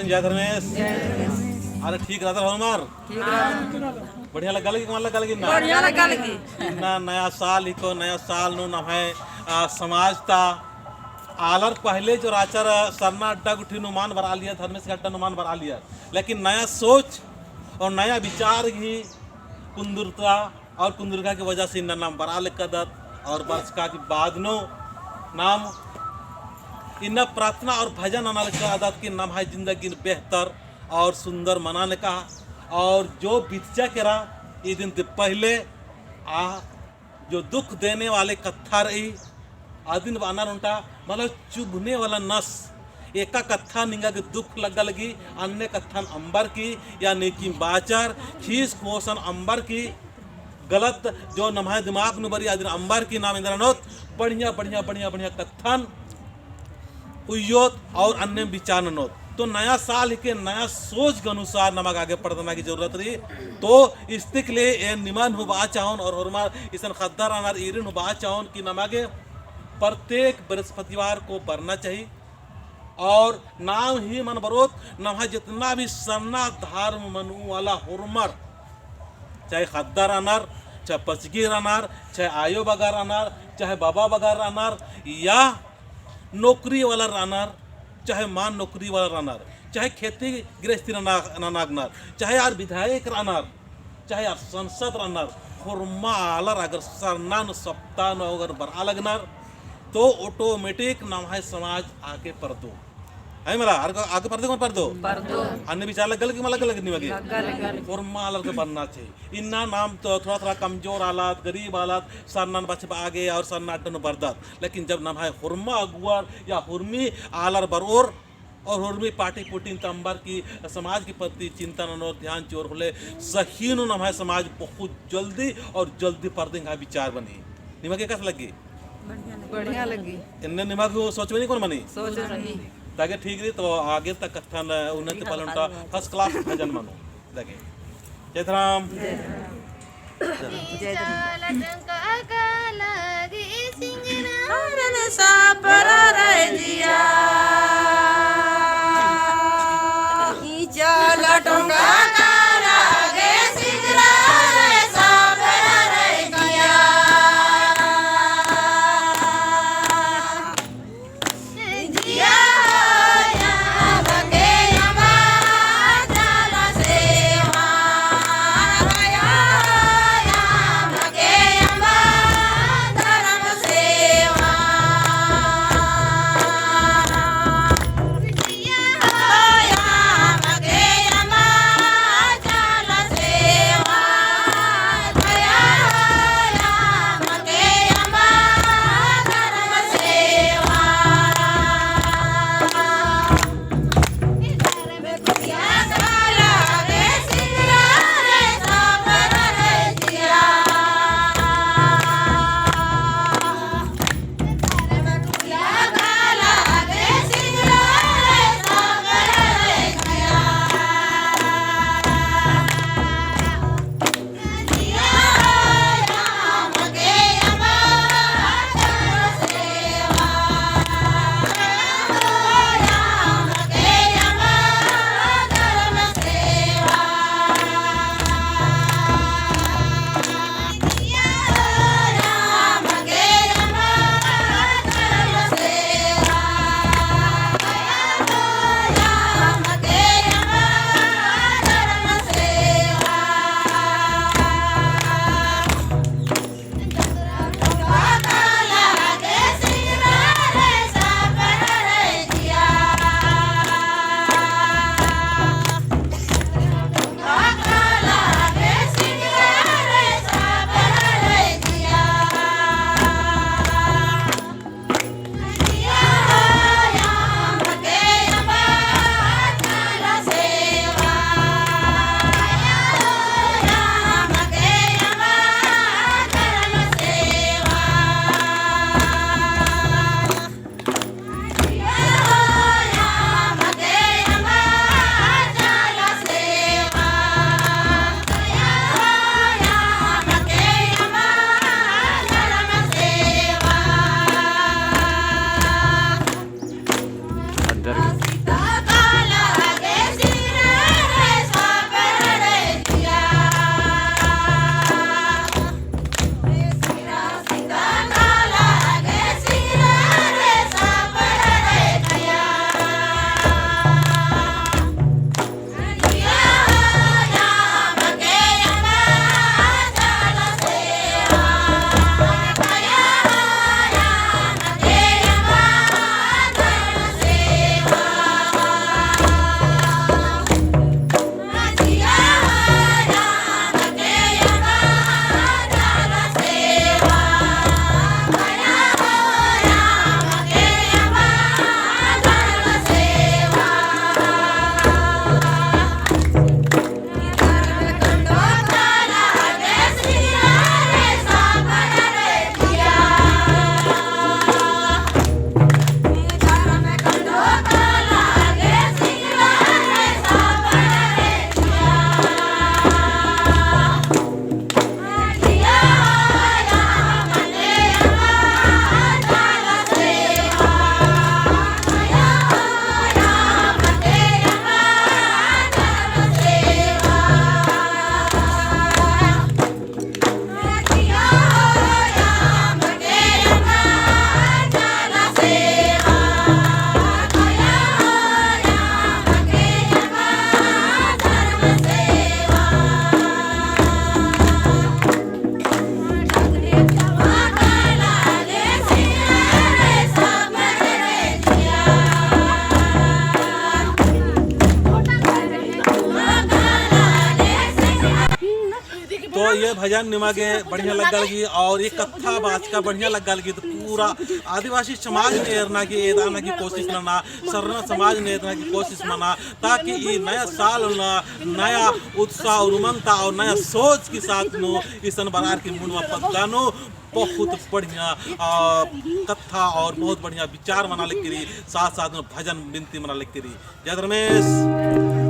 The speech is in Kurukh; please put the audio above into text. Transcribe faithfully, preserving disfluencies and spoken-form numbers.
जय धर्मेस। अरे ठीक रअदर होरमर? ठीक रअदर। बढ़िया लग्गा लगी, कमाल लग्गा लगी ना? बढ़िया लग्गा लगी। इन्ना नया साल हिको, नया साल नू नम्है, आ, समाज ता आलर पहले जो रहचर सरना अड्डा गुट्ठी नू मल बरआ लगियर, धर्मेस अड्डा नू मल बरआ लगियर। लेकिन नया सोच और नया विचार ही कुन्दुरता और कुन्दुरका की वजह से इन्ना नाम बरआ लक्कादत और बरचका की बाद नू नाम इन्ना प्रार्थना और भजन नना लक्कादत कि नम्है जिंदगी बेहतर और सुंदर मना लक्का। और जो बितचा केरा इदिन ती पहले आ जो दुख देने वाले कत्था रई, अदिन बअनर ओन्टा, मतलब चुभने वाला नस। एका कत्था निंगा गे दुख लग्गा लगी, अन्ने कत्थन अम्बर की, या नेकिम बाचर, खीस खोसन अम्बर की, गलत जो नम्है दिमाग नू बरई, अदिन अम्बर की नाम एन्देर ननोत, बढ़िया, बढ़िया, बढ़िया, बढ़िया कत्थन उइयोत और अन्ने विचार ननोत। तो नया साल हिके नया सोच के अनुसार नमा गे आगे बढ़ना की जरूरत रई। तो इस्तिक ले एन निमन हूँ बआ चाहोन और होरमर इसन ख़द्दर रअनर ईरिन हूँ बआ चाहोन कि नमा गे प्रत्येक बृहस्पतिवार को बरना चाहिए। और नाम ही मल बरओत, नम्है जितना भी सरना धर्म मनुवाला होरमर, चाहे ख़द्दर रअनर, चाहे पचगी रअनर, चाहे आयो बगर रअनर, चाहे बाबा बगर रअनर, या नौकरी वाला रअनर, चाहे मल नौकरी वाला रअनर, चाहे खेती गृहस्थी नना-, ननागनर, चाहे आर विधायक रअनर, चाहे आर सांसद रअनर, होरमा आलर अगर सरना नू सप्ताह नू अगर बरआ लगनर, तो automatic नम्है समाज आगे परदो। है मला, आर आगे परदो कि मल परदो? परदो। अन्ने विचार लग्गा लगी कि मल लग्गा लगी निमा गे? लग्गा लगी। होरमा आलर के बरना चाहिए। इन्ना नाम तो थोड़ा थोड़ा कमजोर आलत, गरीब आलत, सरना नू बछाबआ गे और सरना अड्डा नू बरदत। लेकिन जब नम्है होरमा अगुवर या होरमी आलर बरओर और होरमी पार्टी पुर्तिन ता अम्बर की समाज के प्रति चिंता ननोर, ध्यान चिओर होले सही नू नम्है समाज बहुत जल्दी और जल्दी परदो एंग्है विचार बनी। निमा गे एकासे लग्गी? बढ़िया लग्गी। एन्ने निमा गे सोच बनी कोन मनी? सोच बनी। तागे ठीक रई, तो आगे तक कत्थन उन्नति पालन ता first class भजन मनो। तागे। जय धरम। जय धरम। तो ये भजन निमा गे बढ़िया लग्गा लगी और ये कत्था बाचका बढ़िया लग्गा लगी। तो पूरा आदिवासी समाज ने एरना की, एदाना की कोशिश नना, सरना समाज ने एरना की कोशिश मना, ताकि ई नया साल ना नया उत्साह और उमंगता और नया सोच के साथ नू इसन बरार की मुनवा पद्दा नू बहुत बढ़िया, आ, कत्था और बहुत बढ़िया विचार मना लगी रई, साथ साथ में भजन बिनती मना लगी रई। जय धर्मेस।